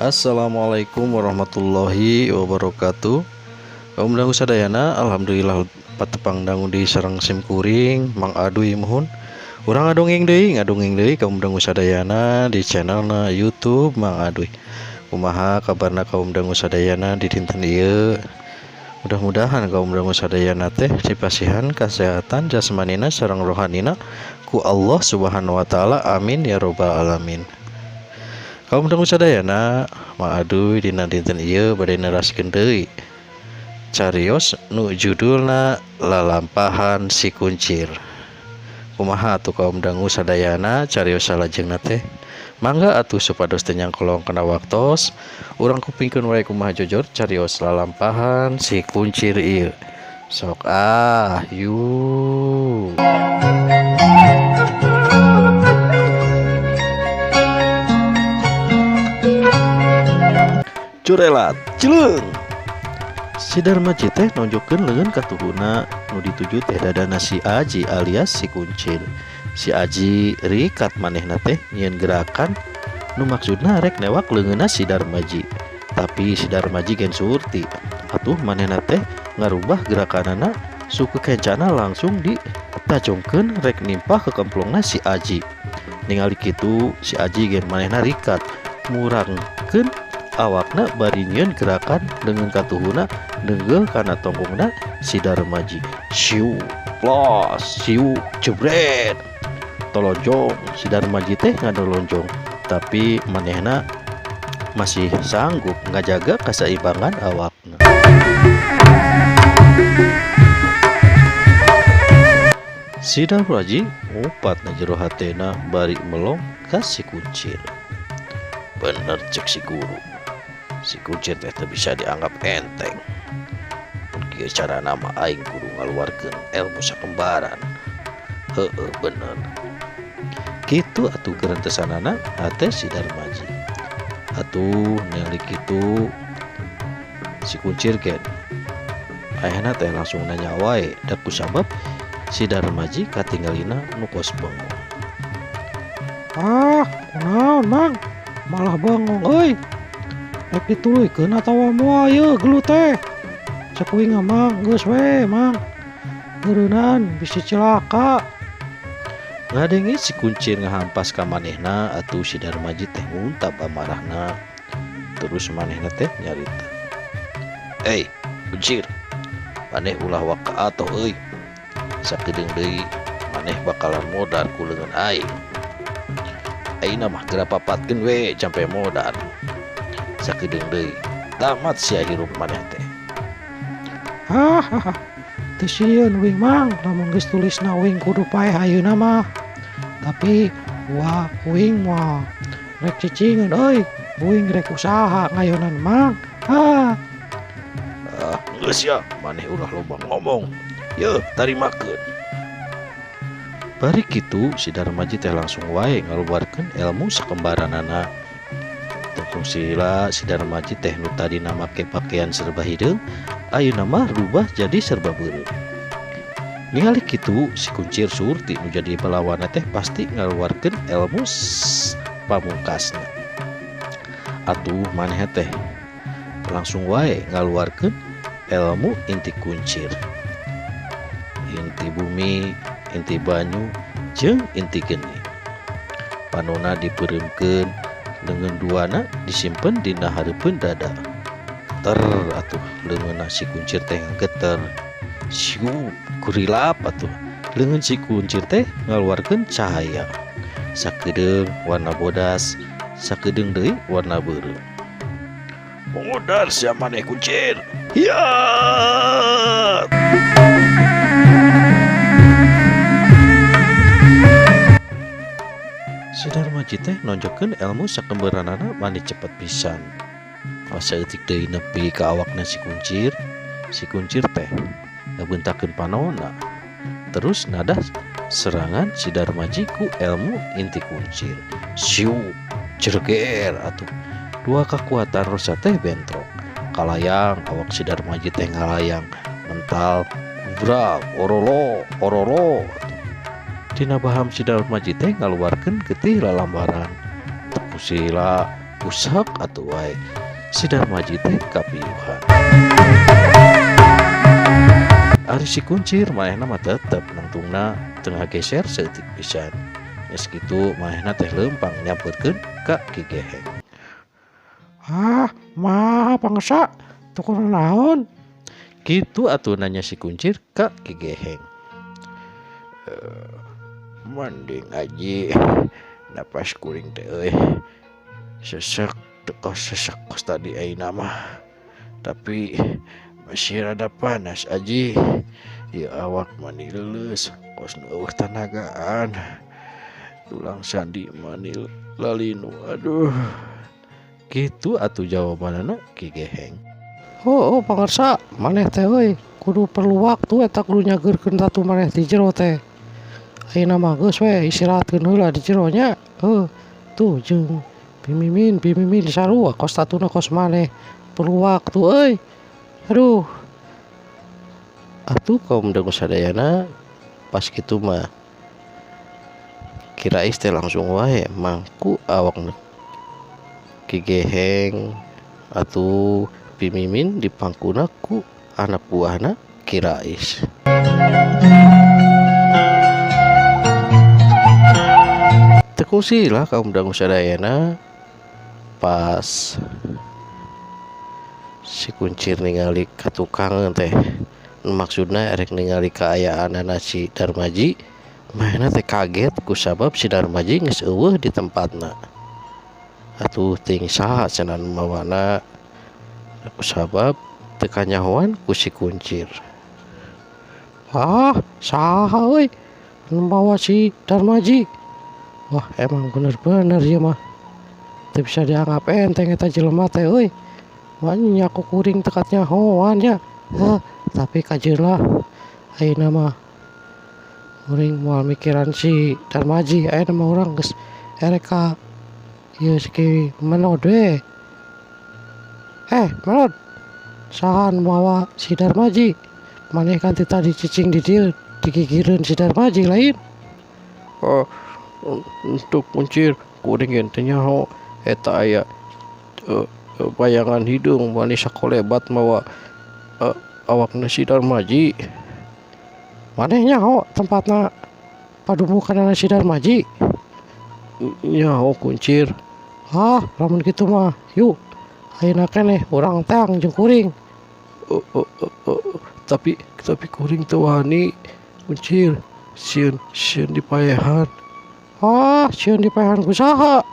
Assalamualaikum warahmatullahi wabarakatuh. Kaum dangu sadayana, alhamdulillah patepang dangu di sareng sim kuring Mang Aduy muhun. Urang ngadongeng deui kaum dangu sadayana di channelna YouTube Mang Aduy. Kumaha kabarna kaum dangu sadayana di dinten ieu? Mudah-mudahan kaum dangu sadayana teh dipasihan kasehatan jasmanina sareng rohanina ku Allah Subhanahu wa taala. Amin ya robbal alamin. Kaum dangu sadayana, Mang Aduy dina dinten ieu bade neraskeun deui carios nu judulna Lalampahan Si Kuncir. Kumaha atuh kaum dangu sadayana carios salajengna teh? Mangga atuh supados teu nyangkolong kana waktos, urang kupingkeun wae kumaha jojor carios lalampahan si kuncir ieu. Sok ah, yuk. Curelat, cileung. Si Darmaji teh nonjokkeun leungeun katuhuna nu dituju teh dadana si Aji alias si Kuncir. Si Aji rikat manehna teh nyieun gerakan nu maksudna rek newak leungeunna si Darmaji. Tapi si Darmaji gen surti. Atuh manehna teh ngarubah gerakanana suku kencana langsung ditacongkeun rek nimpah ke kemplongna si Aji. Ningali kitu si Aji gen manehna rikat murangkeun awakna bari nyieun gerakan leungeun katuhuna neunggeul kana tonggongna si Darmaji. Siu plos, siu jebret. Tolonjong si Darmaji teh ngadolonjong, tapi manehna masih sanggup ngajaga kaseimbangan awakna. Si Darmaji ngupat na jero hatena bari melong ka si Kuncir. Bener cek si guru, si Kuncir teh teu bisa dianggap enteng. Mun kieu carana mah aing kudu ngaluarkeun ilmu sakembaran. Heueuh bener. Kitu atuh gerentesanana hate si Darmaji. Atuh ningali kitu si Kuncir gen ayahna teh langsung nanya wae da kusabab si Darmaji katinggalina nu kos bengong. Ah, kunaon Mang? Malah bengong euy. Rek dituluykeun atawa moal ieu gelut teh? Cek uing mah Mang, geus we Mang. Meureunan bisi cilaka. Ngadenge si Kuncir ngahampas ka manehna atuh si Darmaji teh nguntab amarahna. Terus manehna teh nyarita. "Ei, Kuncir, maneh ulah waka atoh euy. Sakedeung deui maneh bakalan modar ku leungeun aing. Ayeuna mah geura papatkeun we jampe modar. Sakedeung deui tamat sia hirup maneh teh." Hahaha. Teu sieun uing Mang, lamun geus tulisna uing kudu paeh ayeuna mah. Tapi wah uing mah rek cicingeun euy, uing rek usaha ngayonan Mang. Ha. Ah, geus ya, maneh ulah loba ngomong. Yeuh, tarimakeun. Bari kitu si Darmaji teh langsung wae ngaluarkeun ilmu sakembaranana. Tungtung sila si Darmaji teh nu tadina make pakaian serba hideung, ayeuna mah rubah jadi serba beureum. Ningali kitu si Kuncir surti nu jadi pelawana teh pasti ngaluarkeun ilmu pamungkasna. Atuh maneh teh langsung wae ngaluarkeun ilmu inti kuncir. Inti bumi, inti banyu, jeung inti geni. Panona dipeureumkeun, leungeun duana disimpen dina hareupeun dada. Ter atuh leungeunna si Kuncir teh ngageter. Siup kurilap atuh leungeun si Kuncir teh ngaluarkeun cahaya. Sakedeung warna bodas, sakedeung deui warna beureum. Modar sia maneh Kuncir. Hiat! Si Darmaji teh nonjokkeun ilmu sakembaranana mani cepet pisan. Saeutik deui nepi ka awakna si Kuncir, si Kuncir teh ngabeuntakeun panona. Terus nadah serangan si Darmaji ku ilmu inti kuncir. Siup, jerger atuh. Dua kekuatan rosa teh bentrok. Kalayang awak si Darmaji teh ngalayang mental gubrak orolo orolo. Dina baham si Darmaji teh ngaluarkeun getih lalambaran. Teu kusila Usak atuh wae si Darmaji teh kapiuhan. Ari si Kuncir manehna mah tetep nangtungna teu ngageser saeutik pisan. Geus kitu manehna teh leumpang nyamperkeun ka Ki Geheng. Ah, mah pangsa tukur naon? Kitu atuh nanya si Kuncir ka Ki Geheng. Mending aji napas kuring teh euy. Sesek teu kos sesek kos tadi ayeuna mah. Tapi masih rada panas aji. Ieu awak mani leuleus kos nu eueuh tanagaan. Tulang sandi mani lalinu aduh. Kitu atuh jawabanana Ki Geheng. Oh, pangersa maneh teh euy kudu perlu waktu eta kudu nyageurkeun tatu maneh di jero teh. Ayeuna mah geus we istirahatkeun heula di jero nya. Heuh, tuh jeung pimimin sarua kos tatuna kos maneh perlu waktu euy. Aduh. Atuh kaum dangu sadayana pas kitu mah Ki Rais teh langsung wae mangku awakna Ki Geheng atuh pimimin dipangkuna ku anak buahna Ki Rais. Teu kungsi lah kaum dangu sadayana pas si Kuncir ningali ka tukang teh maksudna erek ningali kaayaanana si Darmaji, manehna teh kaget kusabab si Darmaji geus eueuh di tempatna. Atuh ting saha cenah nu mawana kusabab teu kanyahoan ku si Kuncir. Ah, saha euy nu mawa si Darmaji? Wah, emang bener-bener ieu mah. Teu bisa dianggap enteng eta jelema teh euy. Manya ku kuring teu kanyahoan nya. Heuh, tapi kajeun lah ayeuna mah kuring moal mikiran si Darmaji, ayeuna mah urang geus erek ka ieu si Ki Menod we. Menod, saha nu mawa si Darmaji? Maneh kan ti tadi cicing di dieu digigireun si Darmaji lain? Oh, untuk Kuncir kuring ge teu nyaho eta aya bayangan hideung mani sakolebat mawa awakna si Darmaji. Maneh nyaho tempatna padumukanana si Darmaji? Nyaho Kuncir. Ah, lamun kitu mah yuk ayeuna keneh urang teang jeung kuring. Tapi kuring teu wani Kuncir, sieun dipaehan. Ah, sieun dipaehan ku saha?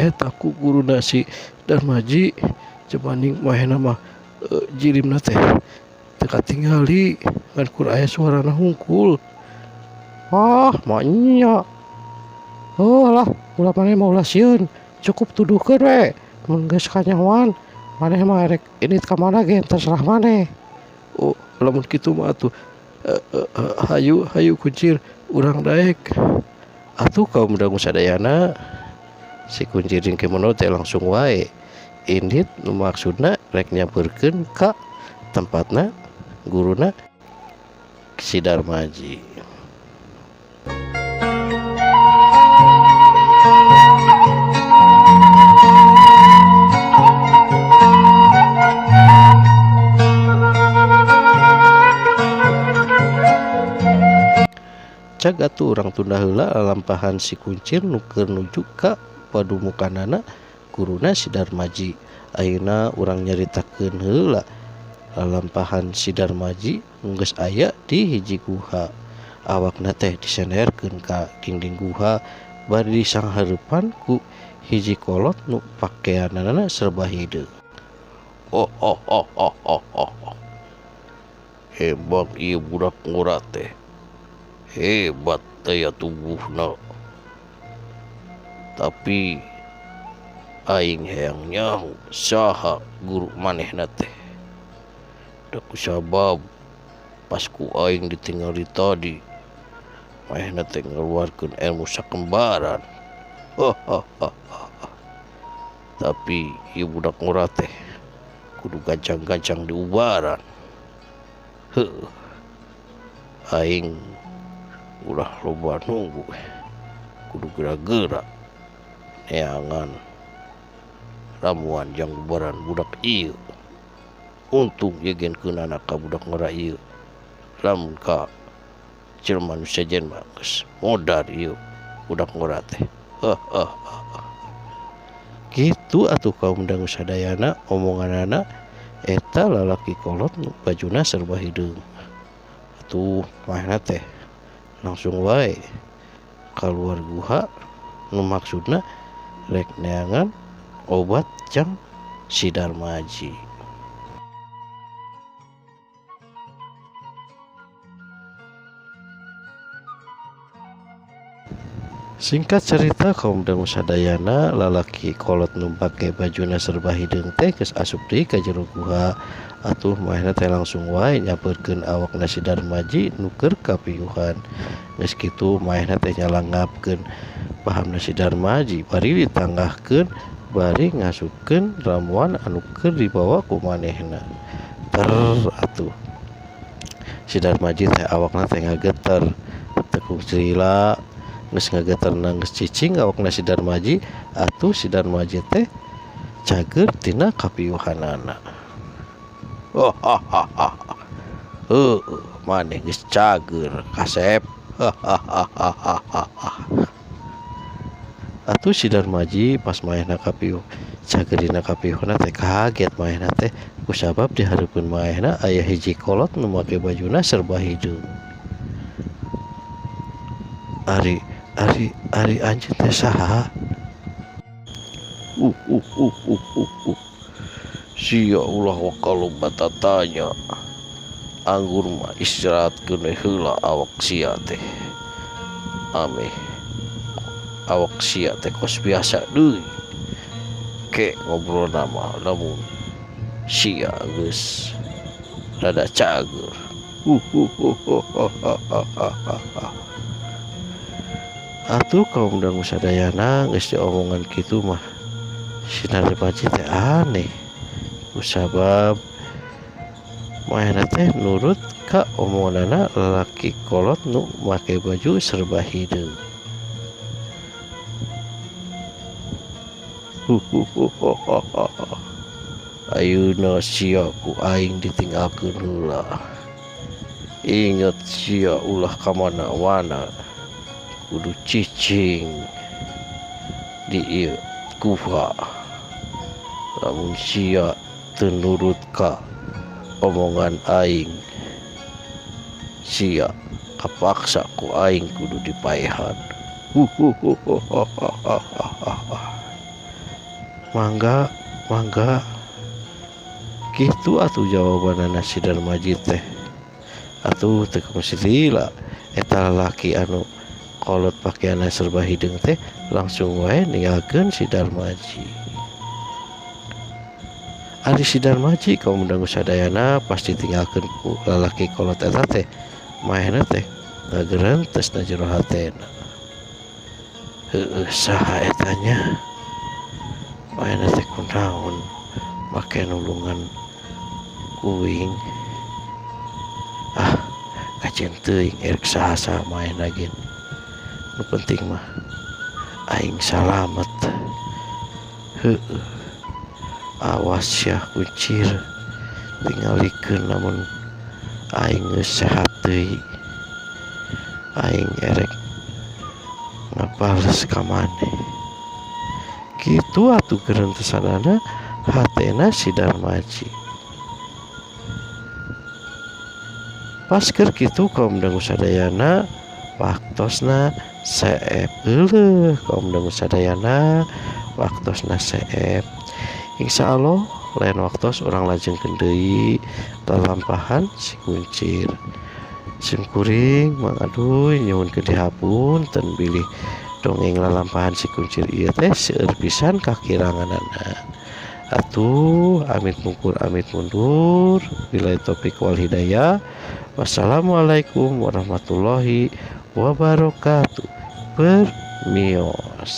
Eta ku guruna si Darmaji cemaning manehna mah jirimna teh teu katingali ngan kur aya suarana hungkul. Ah, manya. Oh lah, ulah maneh mah ulah sieun, cukup tuduhkeun we. Mun geus kanyahoan maneh mah erek indit ka mana ge terserah maneh. Oh, lamun kitu mah atuh hayu hayu Kuncir urang daek. Atuh kaum dangu sadayana si Kuncir jeung Ki Menod teh langsung wae indit nu maksudna rek nyamperkeun ka tempatna guruna si Darmaji. Cag atuh urang tunda heula lalampahan si Kuncir nu keur nuju ka padumukanana guruna si Darmaji. Ayeuna urang nyaritakeun heula lalampahan si Darmaji geus aya di hiji guha. Awakna teh disenderkeun ka dinding guha bari disanghareupan ku hiji kolot nu pakeanana serba hideung. Oh oh oh oh oh oh. Hebat ieu budak ngora teh. Hebat daya tubuhna. Tapi aing hayang nyaho saha guru manehna teh. Da kusabab pas ku aing ditingali tadi manehna teh ngaluarkeun ilmu sakembaran. Tapi ieu budak ngora teh kudu gancang-gancang diubaran. Heuh. Aing ulah loba nunggu, kudu geura-geura neangan Ramuan jang bubaran budak ieu. Untung yegenkeunana ka budak ngora ieu. Lamun ka jelema nu sejen mah geus modar ieu budak ngora teh. Kitu atuh kaum dangu sadayana omonganana eta lalaki kolot nu bajuna serba hideung. Atuh manehna teh langsung wae kaluar guha nu maksudna rek neangan obat jang si Darmaji. Singkat cerita kaum dangu sadayana lalaki kolot nu pake bajuna serba hideung teh geus asup deui ka jero guha. Atuh manehna teh langsung wae nyampeurkeun awakna si Darmaji nu keur kapiuhan. Geus kitu manehna teh nyalangapkeun pahamna si Darmaji bari ditanggahkeun bari ngasupkeun ramuan anu keur dibawa ku manehna. Ter atuh si Darmaji teh awakna teh ngageter tekung sila geus ngageterna geus cicing awakna si Darmaji. Atuh si Darmaji teh cager tina kapiuhanana. Oh, heuh maneh geus cager kasep. Atuh si Darmaji pas manehna kapiuh cager dina kapiuhna teh kaget manehna teh kusabab di hareupeun manehna aya hiji kolot nu make bajuna serba hideung. Ari ari ari anjeun teh saha? Sia ulah waka loba tatanya. Anggur mah istirahatkeun we heula awak sia teh. Ameh awak sia teh kos biasa deui. Ke ngobrolna mah lamun sia geus rada cager. Atuh kaum dangu sadayana geus diomongan kitu mah si Darmaji teh aneh. Kusabab manehna teh nurut ka omonganana lalaki kolot nu make baju serba hideung. Ayeuna sia ku aing ditinggalkeun heula. Inget sia ulah ka mana-mana. Kudu cicing di ieu guha. Lamun sia teu nurut ka omongan aing, sia kapaksa ku aing kudu dipaehan. Mangga mangga kitu atuh jawabanana si Darmaji teh. Atuh teu kungsi lila eta lalaki anu kolot pakaianna serba hideung teh langsung wae ninggalkeun si Darmaji. Ari si Darmaji kaum dangu sadayana pasti tinggalkeun ku lalaki kolot eta teh manehna teh ngagerentes na jero hatena. Heueuh saha eta nya? Manehna teh kunaon make nulungan kuing. Ah kaceun teuing erek saha-saha manehna ge. Nu penting mah aing salamet. Heueuh awas ya kuncir tingalikeun lamun aing geus sehat deui. Aing erek ngabales ka maneh. Kitu atuh gerentesanana hatena si Darmaji. Pas keur kitu kaum dangu sadayana waktosna seep euleuh kaum dangu sadayana waktosna seep. Insyaallah lain waktos urang lajengkeun deui lalampahan si kuncir. Sim kuring Mang Aduy nyuhunkeun dihapunten bilih dongeng lalampahan si kuncir ieu teh seueur pisan kakiranganana. Atuh amit mungkur amit mundur. Billahi taufik wal hidayah. Wassalamualaikum warahmatullahi wabarakatuh. Permios.